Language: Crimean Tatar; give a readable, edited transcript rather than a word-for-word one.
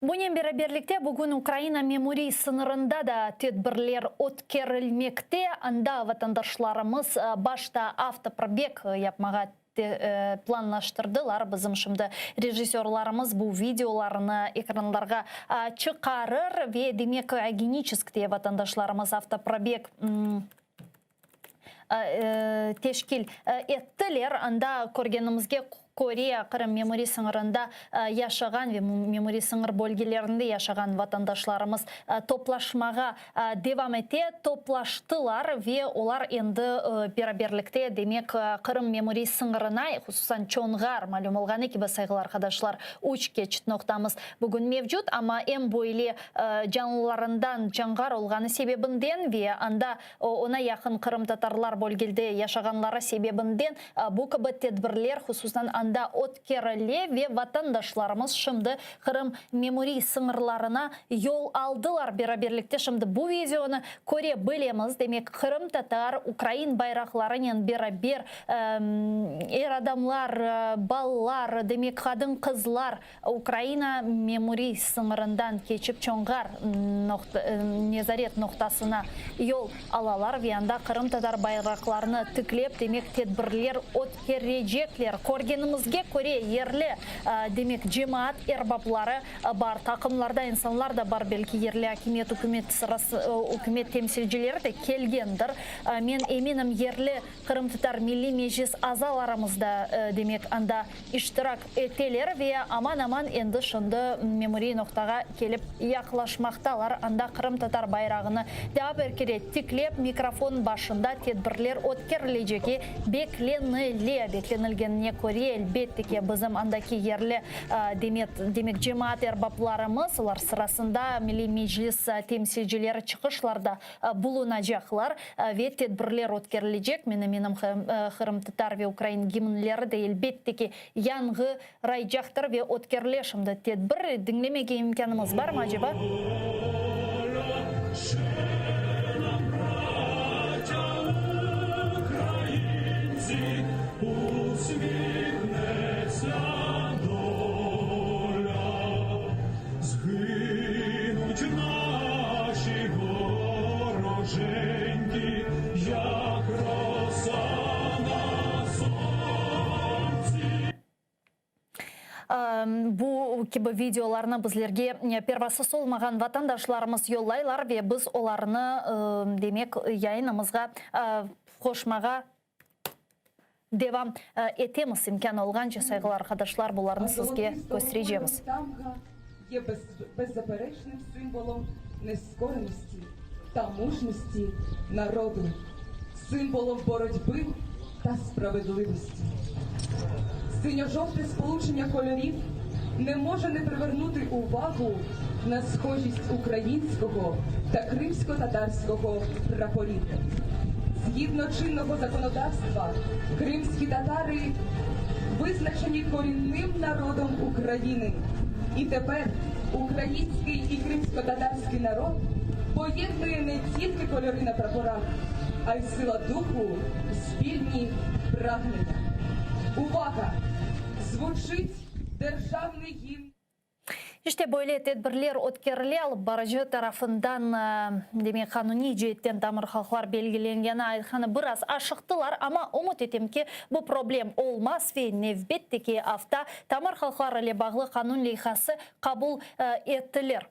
Bunen beraberlikte bugün Ukraina memuriy sıñırında da tedbirler ötkerilmekte, anda vatandaşlarımız başta avtoprobeg yapmağa planlaştırdılar. Bizim şimdi rejissörlarımız bu videolarnı ekranlarğa çıqarır ve demek Geniçeskte vatandaşlarımız avtoprobeg teşkil ettiler. Anda körgenimizge köre, Qırım memuriy sıñırında yaşağan ve memuriy sıñır bölgelerinde yaşağan vatandaşlarımız toplaşmağa devam ete, toplaştılar ve olar endi beraberlikte, demek, Qırım memuriy sıñırına, hususan Çonğar, malüm olğanı kibi, sayğılı arqadaşlar, üç keçit noqtamız bugün mevcut, amma em böyle canlılarından Çonğar olğanı sebebinden ve anda Oña yaqın qırımtatarlar bölgelde yaşağanları sebebinden bu kibi tedbirler hususan anda ötkerile ve vatandaşlarımız şimdi Qırım memuriy sıñırlarına yol aldılar. Beraberlikte şimdi bu videonı köre bilemiz. Demek, qırımtatar, ukrain bayraqlarınen beraber er adamlar, balalar, demek, qadın-qızlar Ukraina memuriy sıñırından keçip Çonğar nezaret noqtasına yol alalar ve anda qırımtatar bayraqlarını tiklep, demek, tedbirler ötkerecekler. Körgenimizge köre, yerli, demek, cemaat erbapları bar, taqımlarda insanlar da bar, belki yerli akimiyet, ükümet sırası, ükümet temsilcileri de kelgendir. Men eminim, yerli Qırımtatar Milliy Meclis azalarımız da, demek, anda iştirak eteler ve aman-aman endi şimdi memuriy noqtağa kelip yaqlaşmaqtalar. Anda qırımtatar bayrağını daa bir kere tiklep, mikrofon başında tedbirler ötkerilecegi beklenile. Beklenilgenine köre, elbette ki, bizim andaki yerli, demet, demek, cemaat erbaplarımız, olar sırasında Milliy Meclis temsilcileri çıqışlarda bulunacaqlar ve tedbirler ötkerilecek. Men eminim, qırımtatar ve ukrain gimnleri de, elbette ki, yañğıraycaqtır ve ötkerile şimdi tedbir. Diñlemege imkânımız barmı, aceba? Bu kibi videolarnı bizlerge pervasız olmağan vatandaşlarımız yollaylar ve biz olarnı, demek, yayınımızğa qoşmağa devam etemiz. İmkân olğance, sayğılı arqadaşlar, bularnı sizge kösterecemiz. Згідно чинного законодавства, кримські татари визначені корінним народом України. І тепер український і кримськотатарський народ поєднує не тільки кольори на прапорах, а й сила духу, спільні прагнення. Увага! Звучить державний гімн. İşte, böyle tedbirler ötkerile, alıp barıcı tarafından, demek, qanuniy ceetten tamır halqlar belgilengeni aytqanı biraz aşıqtılar, amma ümüt etem ki, bu problem olmaz ve nevbetteki afta tamır halqlar ile bağlı qanun leyhası qabul etilir.